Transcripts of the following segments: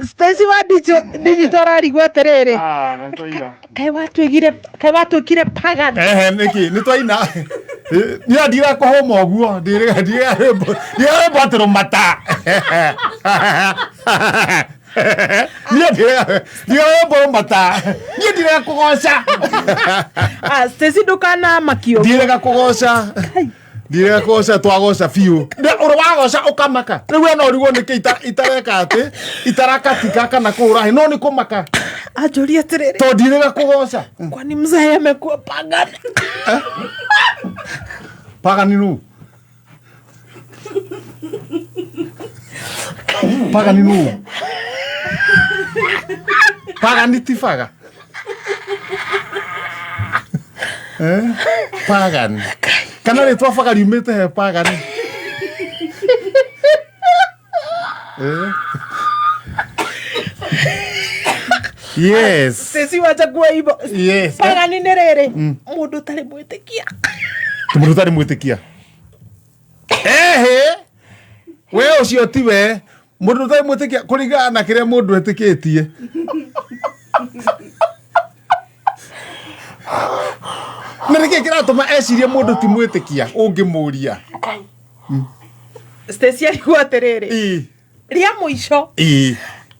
Stacy wa digital ararigwo atĩrĩrĩ, kaĩ watuĩkire, kaĩ watuĩkire pagan? Ehe, nĩkĩ nĩ twaina niĩ ndirakũhũma ũguo ndirarĩmbo atĩ rũmata. Niĩ ndirarĩmbo rũmata, niĩ ndirega kũgoca. Ah, Stacy, ndũkanamakio. Ndirega kũgoca, ndirega kũgoca, twagoca biũ. Ũrĩ wagoca ũkamaka rĩu we no ũrigwo nĩkĩ itareka atĩ itarakatika kana kũhũra hĩ, no nĩ kũmaka. Anjũria atĩrĩrĩ, tondũ ndirega kũgoca. Kwani mzee amekuwa pagan? Pagani nũ? Pagani nũ? Pagani ti baga. Eh? Pagani. Kana rĩtwa baga riumĩte he pagani. Eh? Yes. Stacy, wacha kuwa hivyo. Yes. Pagani nĩ rĩrĩ, mũndũ ũtarĩ mwĩtĩkia. Ti mũndũ ũtarĩ mwĩtĩkia. Ehe. We ũcio ti we. Mũndũ ũtarĩ mwĩtĩkia kũringana na kĩrĩa mũndũ etĩkĩtie. Na nĩkĩ kĩratũma ecirie mũndũ ti mwĩtĩkia ũngĩmũria? Stacy arigwo atĩrĩrĩ, rĩa mũico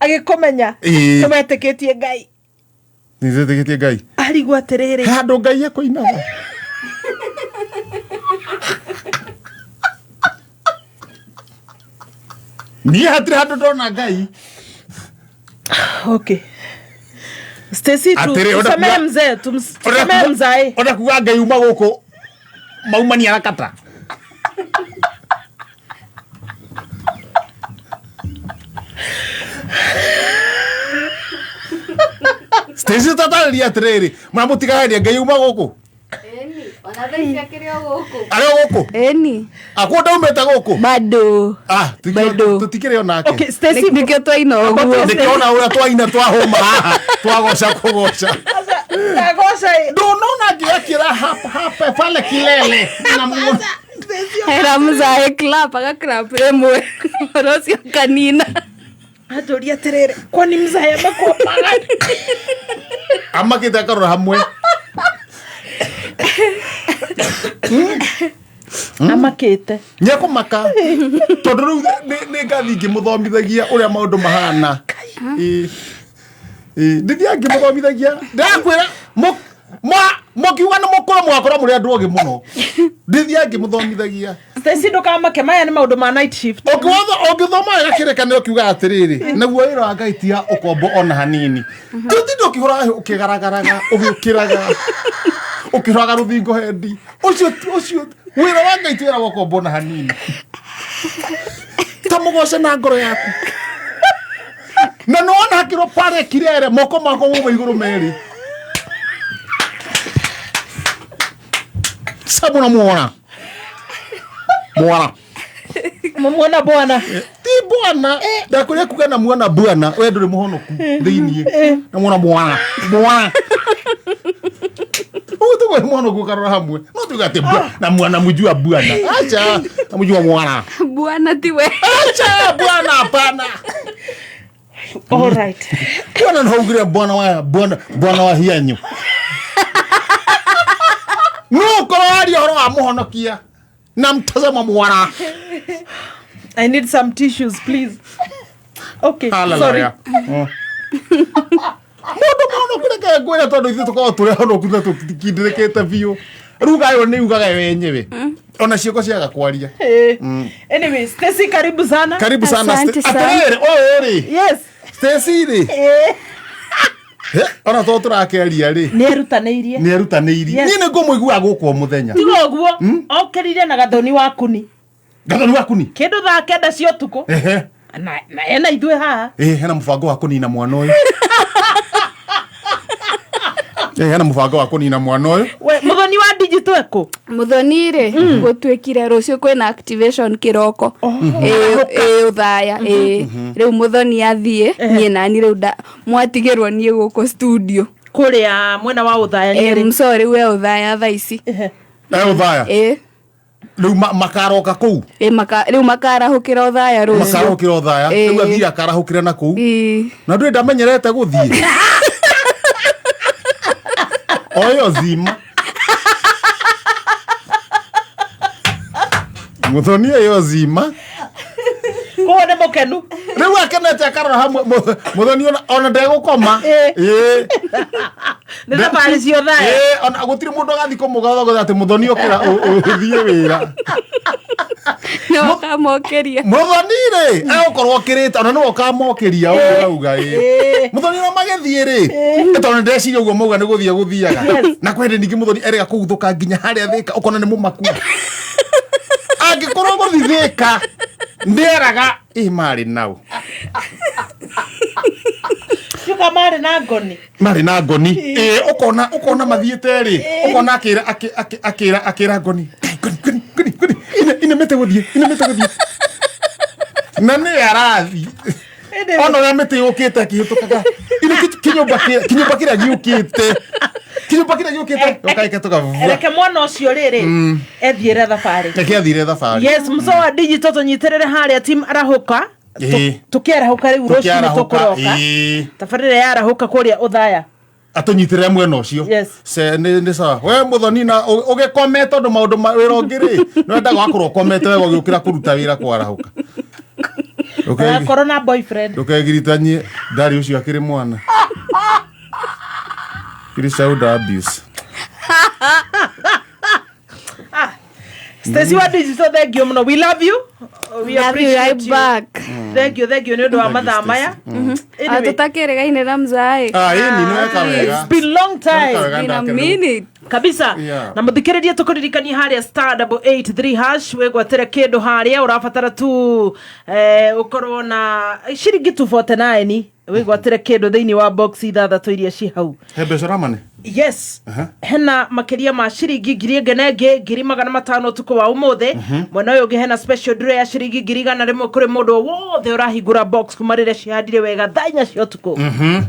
agĩkũmenya, nĩwetĩkĩtie Ngai? Nĩndĩtĩkĩtie Ngai. Arigwo atĩrĩrĩ, He handũ Ngai ekũinaga. Niĩ hatirĩ handũ ndona Ngai. Okay, Stacy, Atĩrĩ, tusamehe mzee, tusamehe mzae. Ona kuga Ngai uma gũkũ maumania rakata. Stacy, tatarĩria atĩrĩrĩ, mũramũtigaheria Ngai uma gũkũ. Ĩni, ona thaa ici akĩrĩ o gũkũ. Arĩ o gũkũ? Ĩni. Akwo ndaumĩte gũkũ? Bado. Ah, Bado. tũtikĩrĩ onake. Okay, Stacy. Nĩkĩo twaina ũguo. Nĩkĩona ũrĩa twaina twahũma haha twagoca kũgoca. Ndagoca ĩ. Ndũnona ngĩakĩra hapa hapa pale kilele na Hera mzae clap agaclap rĩmwe ũhoro ũcio kanina. Anjũria atĩrĩrĩ, kwani mzae amekuwa pagani? Amakĩte akarora hamwe. Amakĩte. Nĩekũmaka tondũ rĩu nĩ ngathi ngĩmũthomithagia ũrĩa maũndũ mahana. Ĩ. Ĩ, ndithiaga ngĩmũthomithagia, ndĩrakwĩra mũkiuga nĩ mũkũrũ mũgakorwo mũrĩ andũ ogĩ mũno. Ndithiaga ngĩmũthomithagia. Stacy, ndũkamake, maya nĩ maũndũ ma night shift. Ũngĩthoma wega kĩrĩkanĩro kiugaga atĩrĩrĩ, naguo wĩra wa Ngai ti ya ũkombo ona hanini. Tũtinda ũkĩhũra ũkĩgaragaraga ũgĩũkĩraga ũkĩhũraga rũthingo hendi, ũcio wĩra wa Ngai ti wĩra wa ũkombo ona hanini. Ta mũgoce na ngoro yaku na nĩwona hakĩrwo pale kirere moko makwa mauma igũrũ merĩ sabuna muona mwana. Mwana bwana. Ti bwana, ndakwĩra kuga na mwana bwana, we ndũrĩ mũhonoku thĩiniĩ na mwana mwana mwana ũguo tũguo nĩ mũhonoku ũkarora hamwe no tuge atĩ na mwana mjua bwana, acha na mjua mwana. Bwana ti we. Acha bwana, hapana. All right. Bwana no ugire bwana wa bwana bwana wa hianyu no korwo waria ũhoro wa mũhonokia na mtazamo mwana. I need some tissues, please. Okay, sorry. Hallelujah. Mũndũ mũhonoku, reke ngwĩre, tondũ ithuĩ tũkoragwo tũrĩ honoku na tũkindĩrĩkĩte biũ, rĩu gayo nĩ ugaga wenyewe ona ciĩko ciaga kwaria. Anyway, Stacy, karibu sana. Karibu sana. Asante sana. Atĩrĩrĩ, ũyũ rĩ, Stacy rĩ, ona to tũrakĩaria rĩ, Nĩ erutanĩirie. Nĩ erutanĩirie. Yes. Niĩ nĩ ngũmũiguaga gũkũ o mũthenya. Tiga ũguo, okĩrire na gathoni wa kuni. Gathoni wa kuni. Kĩndũ thaa 9 cia ũtukũ. Na ena ithuĩ haha. Ĩ, hena mũbango wa kũnina mwana ũyũ. Ĩ, hena mũbango wa kũnina mwana ũyũ. We, mũthoni wa digital ekũ? Mũthoni rĩ, gũtuĩkire rũciũ kwĩna activation kĩroko. Ĩ, ũthaya ĩ rĩu mũthoni athiĩ, niĩ nani rĩu mwatigĩrwo niĩ gũkũ studio. Kũrĩa mwena wa ũthaya Ĩ, nyĩrĩ. Mso rĩu e ũthaya thaa ici. E ũthaya. Ĩ. Rĩu makaroka kũu. Ĩ, rĩu makarahũkĩra ũthaya rũciũ. Makarahũkĩra ũthaya. Ĩ. Rĩu athiĩ akarahũkĩra na kũu. Ĩ. Na ndũrĩ ndamenyerete gũthiĩ oyo zima Muthoni ĩyo zima. Koguo nĩ mũkenu. Rĩu akenete akarora hamwe. Muthoni ona ndegũkoma. Ĩ. Ĩ. Nĩ thabarĩ cia ũthaya. Ĩ, ona gũtirĩ mũndũ agathiĩ kũmũgatha atĩ Muthoni ũkĩra ũthiĩ wĩra. Nĩ ũkamokĩria. Muthoni rĩ egũkorwo okĩrĩte, ona nĩwe ũkamokĩria ũguo rauga. Ĩ, Muthoni ona magĩthiĩ rĩ, tondũ nĩndeciria ũguo mauga nĩ gũthiĩ gũthiaga na kwende ningĩ Muthoni erĩga kũguthũka nginya harĩa Thĩka, ũkona nĩ mũmaku angĩkorwo gũthi Thĩka ndĩeraga ĩ marĩ nao. Tuka marĩ na ngoni. Marĩ na ngoni. Ĩ, ũkona mathiĩte rĩ, ũkona akĩra akĩra akĩra ngoni, "Ngai, ngoni, ngoni, ngoni, ngoni, ine mĩtĩ gũthiĩ, ine mĩtĩ gũthiĩ," na nĩ arathiĩ ona ũrĩa mĩtĩ yũkĩte akĩhĩtũkaga ine kĩnyũmba kĩrĩa gĩũkĩte, kĩnyũmba kĩrĩa gĩũkĩte ũkaike tũkavua. Reke mwana ũcio rĩrĩ ethiĩre thabarĩ. Reke athire thabarĩ. Yes, mzo wa digital, tũnyitĩrĩre harĩa team arahũka. Tũkĩarahũka rĩu rũcinĩ. Tũkĩarahũka, tũkũroka tabarĩra yarahũka kũrĩa ũthaya. Atũnyitĩrĩre mwena ũcio. Yes. Se nĩ sawa we Muthoni na ũgĩkome tondũ maũndũ ma wĩra ũngĩ rĩ nĩwendaga wakorwo ũkomete wega ũgĩũkĩra kũruta wĩra kwarahũka. Agakorwo na boyfriend. Ndũkegiritanie ndarĩ ũcio akĩrĩ mwana kĩrĩ child abuse. Stacy wa digital, thank you muno, we love you, we Love you appreciate right you. back. Thank you, thank you nĩ ũndũ wa Thank you, mathaa maya. Ah, Anyway, tũtakĩrĩgaine na mzae. Ah, ĩni nĩ weka wega. It's been long time. Weka wega. Been a Ndakena. minute. Kabisa. Yeah. Na muthikiririe, tukuririkanie haria *883# wigwatire kindu haria urabatara tu ukorwo na ciringi 249 wigwatire kindu thiini wa box ithathatũ iria ci hau. He mbeca ũramane? Yes, hena makiria ma ciringi ngiri ĩngĩ na ĩngĩ 500,000 ũtukũ wa ũmũthĩ. Mwena ũyũ ũngĩ hena special draw ya ciringi 100,000 kũrĩ mũndũ o wothe ũrahingũra box kuma rĩrĩa cihandire wega thaa 4 cia ũtukũ.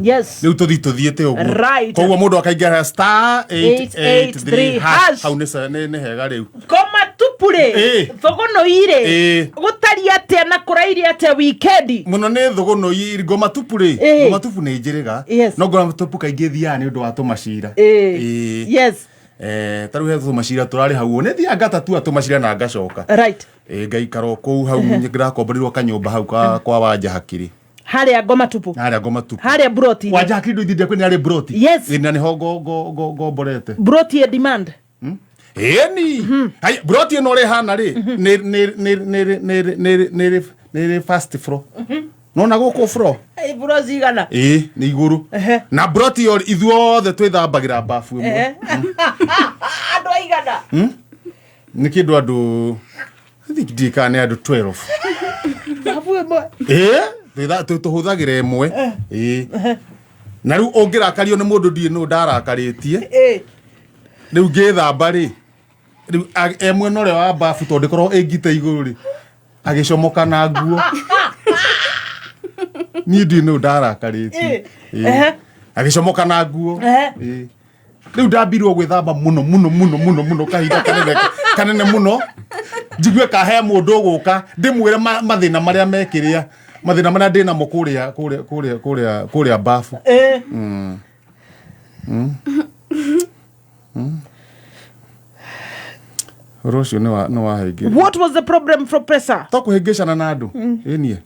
Yes. Rĩu tũthi tũthiĩte ũguo. Right. Koguo mũndũ akaingĩra *883 883 hash. Hash. Hau nĩ hega rĩu. Ngoma tupu rĩ, thũgũnũ irĩ gũtariĩ atĩa na kũrairie atĩa wikendi? Mũno nĩ thũgũnũ ngoma tupu rĩ. Ngoma tupu nĩ njĩrĩga. No ngoma tupu kaingĩ thiaga nĩ ũndũ wa tũmacira. Eh, ta rĩu he tũmacira tũrarĩ hau ũguo. Nĩ thiaga ngatatua tũmacira na ngacoka. Ngaikara o kũu hau ndĩrakomborirwo kanyũmba hau kwa Wanja Hakiri. Harĩa ngoma tupu? Harĩa ngoma tupu. Harĩa broti? Wanja Hakiri ndũithindĩa kwĩ nĩ arĩ broti. Yes. Ĩ, na nĩho ngomborete. Broti ya demand. Ĩni haya broti ĩno ũrĩa ĩhana rĩ nĩ rĩ first floor nona gũkũ floor. Bro cigana? Ĩ, nĩ igũrũ. Na broti ĩyo ithuothe twĩthambagĩra bafu ĩmwe. Andũ aigana? Nĩ kĩndũ andũ, I think ndiĩ kana nĩ andũ 12. Babu ĩmwe? Ĩ, tũhũthagĩra ĩmwe. Ĩ, na rĩu ũngĩrakario nĩ mũndũ, ndiĩ nũ ndarakarĩtie. Rĩu ngĩthamba rĩ, rĩu e mwena ũrĩa wa bafu tondũ ĩkoragwo ĩngite igũrũ rĩ, agĩcomoka na nguo. Niĩ ndiĩ nũ ndarakarĩtie. Ĩ. Agĩcomoka na nguo. Ĩ. Rĩu ndambirwo gwĩthamba mũno mũno mũno mũno mũno kahinda kanene kanene mũno njigue kahe mũndũ ũgũka ndĩmwĩre mathĩna marĩa mekĩrĩa, mathĩna marĩa ndĩnamo kũrĩa bafu. Ũhoro ũcio nĩ wahĩngĩ. What was the problem, professor? To kũhĩngĩcana na andũ ĩnie.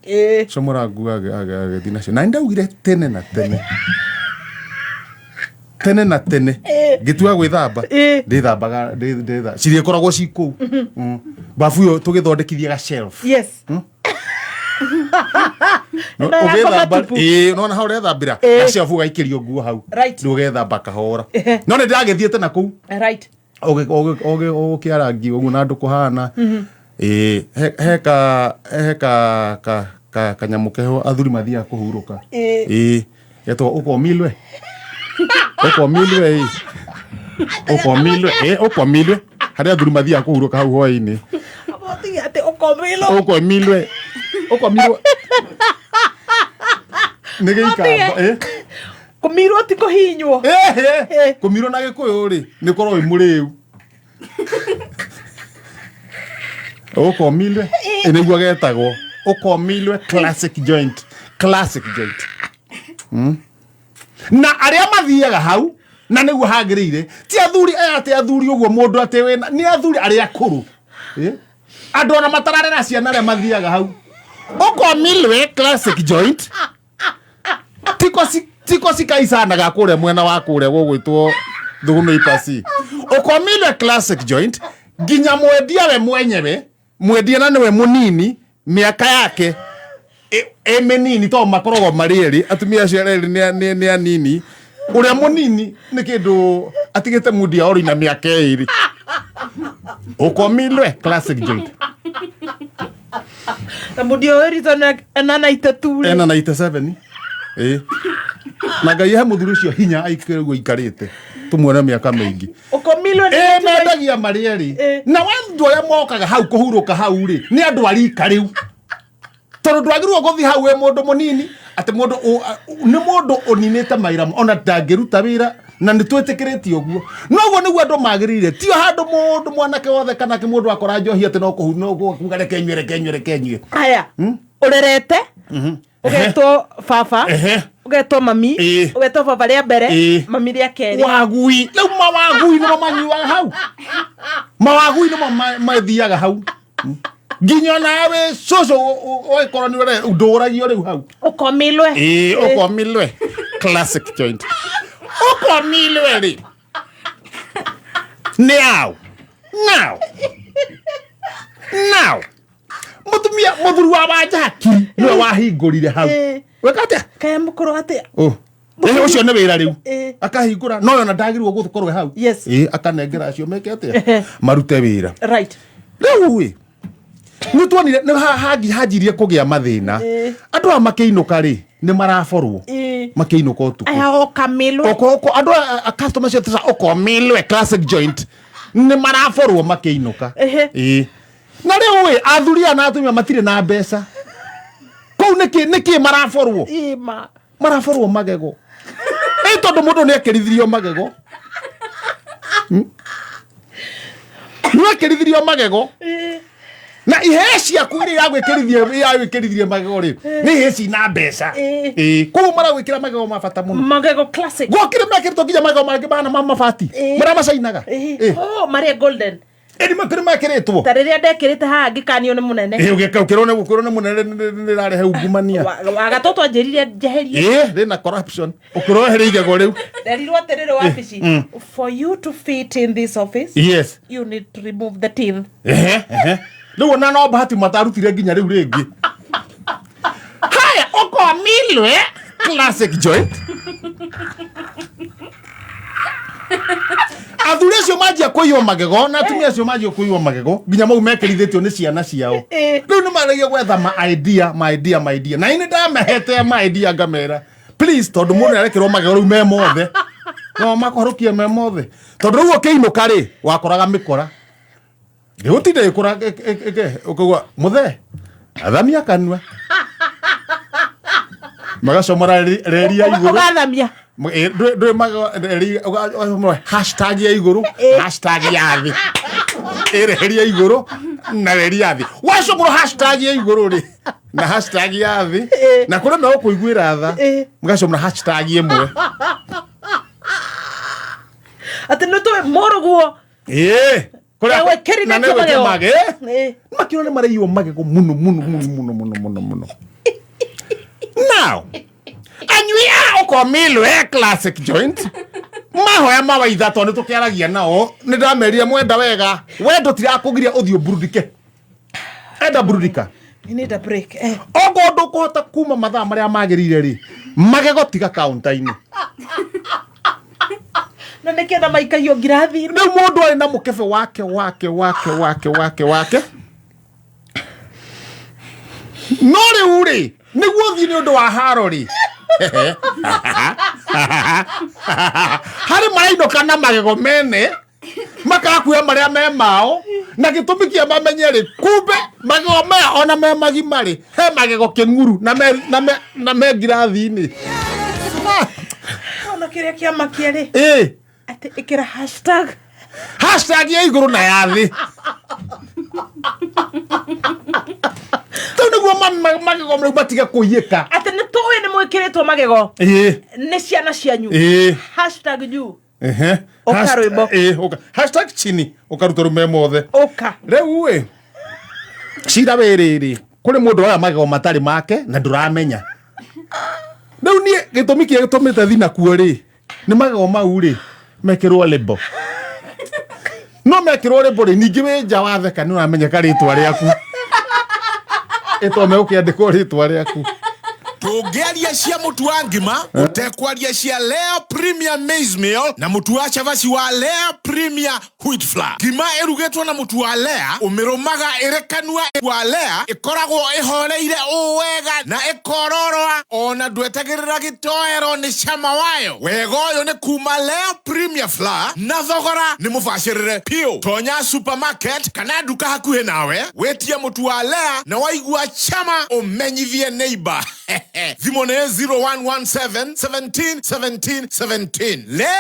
Comora nguo agĩthiĩ nacio na nĩndaugire tene na tene tene na tene ngĩtua gwĩthamba. Ndĩthambaga cirĩkoragwo ci kũu. Babu ĩyo tũgĩthondekithia ga shelf. Ĩno ya Ũgĩthamba ngoma tupu. Ĩĩ, nona hau ũrethambĩra ga shelf ũgaikĩrio nguo hau. Rĩu ũgethamba kahora no nĩ ndĩragĩthiĩte na kũu. Ũgĩkĩarangi ũguo na andũ kũhana. Ĩĩ, he ka kanyamũ keho athuri mathiaga kũhurũka. Ĩĩ, getagwo ũkomilwe, ũkomilwe. Ĩ, ũkomilwe. Ĩ, ũkomilwe harĩa athuri mathiaga kũhurũka hau hwaĩ-inĩ. Abotige atĩ ũkomilwo. Ũkomilwe, ũkomilwe nĩ gĩikamba. Ĩ. Kũmirwo ti kũhinywo? Ĩhĩ, kũmirwo na gĩkũyũ rĩ nĩ ũkorwo wĩ mũrĩu. Ũkomilwe nĩguo getagwo Ũkomilwe classic joint, classic joint. Na arĩa mathiaga hau na nĩguo hagĩrĩire ti athuri aya, atĩ athuri ũguo mũndũ atĩ wĩna, nĩ athuri arĩa akũrũ. Andũ ona matararera ciana arĩa mathiaga hau Ũkomilwe classic joint. Tiko cikaicanaga kũrĩa mwena wa kũrĩa gũgwĩtwo Thugunũ Ipasi. Ũkomilwe classic joint nginya mwendia we mwenyewe, mwendia na nĩwe mũnini mĩaka yake ĩ mĩnini, tondũ makoragwo marĩ erĩ, atumia acio erĩ nĩ anini, ũrĩa mũnini nĩ kĩndũ atigĩte mundia ori na mĩaka ĩrĩ. Ũkomilwe classic joint. Na mundia ũyũ rito ena 92 rĩ. Ena 97, ĩ, na Ngai he mũthuri ũcio hinya aikare ũguo aikarĩte tũmuone mĩaka mĩingĩ. Ũkomilwe nĩ Ĩ, mendagia marĩ erĩ. Na andũ arĩa mokaga hau kũhurũka hau rĩ, nĩ andũ a rika rĩu, tondũ ndwagĩrĩirwo gũthiĩ hau wĩ mũndũ mũnini, atĩ mũndũ nĩ mũndũ ũninĩte mawĩra ona ndangĩruta wĩra, na nĩ twĩtĩkĩrĩtie ũguo. Noguo nĩguo andũ magĩrĩire, tio handũ mũndũ mwanake wothe kana kĩ mũndũ akora njohi atĩ no kũhu no kuga reke nyue, reke nyue, reke nyue. Haya, ũrerete ũgetwo baba, ũgetwo mami, ũgetwo baba rĩa mbere, mami rĩa kerĩ. Wagui rĩu, mawagui nĩmo manyuaga hau, mawagui nĩmo mathiaga hau, nginya nawe cũcũ ũgĩkorwo nĩ ũre ndũragio rĩu hau. Ũkomilwe. Ĩĩ, Ũkomilwe classic joint. Ũkomilwe rĩ nĩ ao now now mũtumia mũthuri wa Wanja Hakiri nĩwe wahingũrire hau. Weka atĩa? Kaya mũkũrũ atĩa? Oh. Ũcio nĩ wĩra rĩu akahingũra, no ona ndagĩrĩirwo gũkorwo e hau. Akanengera acio meke atĩa, marute wĩra. Rĩu ĩ, nĩ tuonire nĩ hanjirie kũgĩa mathĩna. Andũ aya makĩinũka rĩ, nĩ maraborwo makĩinũka ũtukũ. Aya ũkamilwe. Andũ a customer ciothe cia Ũkomilwe classic joint nĩ maraborwo makĩinũka. Na rĩu ĩ, athuri aya na atumia matirĩ na mbeca kũu, nĩkĩ maraborwo? Ĩma. Maraborwo magego, ĩ, tondũ mũndũ nĩ akĩrithirio magego. Nĩ akĩrithirio magego na ihee ciaku iria iragwĩkĩrithirie magego rĩ, nĩ ihee cina mbeca. Ĩ, koguo maragwĩkĩra magego ma bata mũno. Magego classic. Gwokire mekĩrĩtwo nginya magego mangĩ mahana ma mabati marĩa macainaga. Oh, marĩa golden. Ĩni makĩrĩ mekĩrĩtwo. Ta rĩrĩa ndekĩrĩte haha ngĩkanio nĩ mũnene. Ĩ, ũgĩka ũkĩrwo nĩ ũkĩrwo nĩ mũnene nĩ rarehe ungumania. Wagatũ twanjĩrire njeherie. Ĩ, rĩna corruption, ũkĩrwo weherie igego rĩu. Nderirwo atĩrĩrĩ wabici, for you to fit in this office, you need to remove the teeth. Ehe, ehe. Rĩu ona no bahati matarutire nginya rĩu rĩngĩ. Haya, Ũkomilwe classic joint, athuri acio manjia kũiywo magego na atumia acio manjia kũiywo magego nginya mau mekĩrithĩtio nĩ ciana ciao. Rĩu nĩ maragia gwetha ma idea, ma idea, ma idea, na ini ndamehete ma idea, ngamera please, tondũ mũndũ nĩarekĩrwo magego rĩu me mothe, no makũharũkie me mothe, tondũ rĩu ũkĩinũka rĩ, wakoraga mĩkora gĩgũtinda ĩkũra ũkaigua mũthee athamia kanua, magacomora reri ya igũrũ. Ũgathamia. Ndũĩ ũgacomora hashtag ya igũrũ, hashtag ya thĩ, ĩ reri ya igũrũ na reri ya thĩ. Wacomora hashtag ya igũrũ rĩ na hashtag ya thĩ, na kũrĩ megũkũiguĩra tha, mũgacomora hashtag ĩmwe. Atĩ nĩ tũĩ mũrũguo. Ĩĩ. Gwĩkĩrithĩtio Na nĩ gwĩkĩra magego. mage. Makĩona nĩ maraiywo magego mũno mũno mũno mũno mũno mũno mũno. Now anyui a Ũkomilwe classic joint mahoya mawaitha, tondũ nĩ tũkĩaragia nao, nĩ ndamerire mwenda wega, wendo tirakũgiria ũthiĩ ũburudike, enda burudika. You need a break. Okorwo ndũkũhota kuma mathaa marĩa magĩrĩire rĩ, magego tiga kaunta-inĩ. Na nĩkĩenda maikagio ngirathi. Rĩu mũndũ arĩ na mũkebe wake wake wake wake wake wake, no rĩu rĩ, nĩguo ũthiĩ nĩ ũndũ wa haro rĩ, harĩ marainũka na magego mene, makakuya marĩa me mao, na gĩtũmi kĩa mamenye rĩ, kumbe magego maya ona me magima rĩ, he magego kĩng'uru na me ngirathi-inĩ. Ona kĩrĩa kĩamakia rĩ, atĩ ĩkĩra hashtag. Hashtag ya igũrũ na ya thĩ. Rĩu nĩguo magego rĩu matige kũiyĩka. Atĩ nĩ tũĩ nĩ mwĩkĩrĩtwo magego Ĩĩ. nĩ ciana cianyu. Ĩĩ. Hashtag you. Ehe. Ũka rwĩmbo. Ĩĩ, ũka. Hashtag chini ũkaruta rũme mothe. Ũka. Rĩu ĩ cira wĩ rĩrĩ, kũrĩ mũndũ oya magego matarĩ make na ndũramenya. Rĩu niĩ gĩtũmi kĩrĩa gĩtũmĩte thina kuo rĩ, nĩ magego mau rĩ mekĩrwo label. No mekĩrwo label rĩ, ningĩ wĩ nja watheka nĩ ũramenyeka rĩtwa rĩaku, ĩto megũkĩandĩkwo rĩtwa rĩaku. Tũngĩaria cia mũtu wa ngima ũtekwaria cia Leo Premier Maize Meal na mũtu wa cabaci wa Leo Premier Wheat Flour. Ngima ĩrugĩtwo na mũtu wa Lea ũmĩrũmaga ĩrĩ kanua wa Lea, ĩkoragwo ĩhoreire ũũ wega na ĩkororoa, ona ndwetagĩrĩra gĩtoero nĩ cama wayo. Wega ũyũ nĩ kuma Leo Premier Flour na thogora nĩ mũbacĩrĩre piũ. Tonya supermarket kana nduka hakuhĩ nawe wĩtie mũtu wa Lea, na waigua chama ũmenyithie neighbor. Thimũ nĩ 0117 17 17 17. Lea.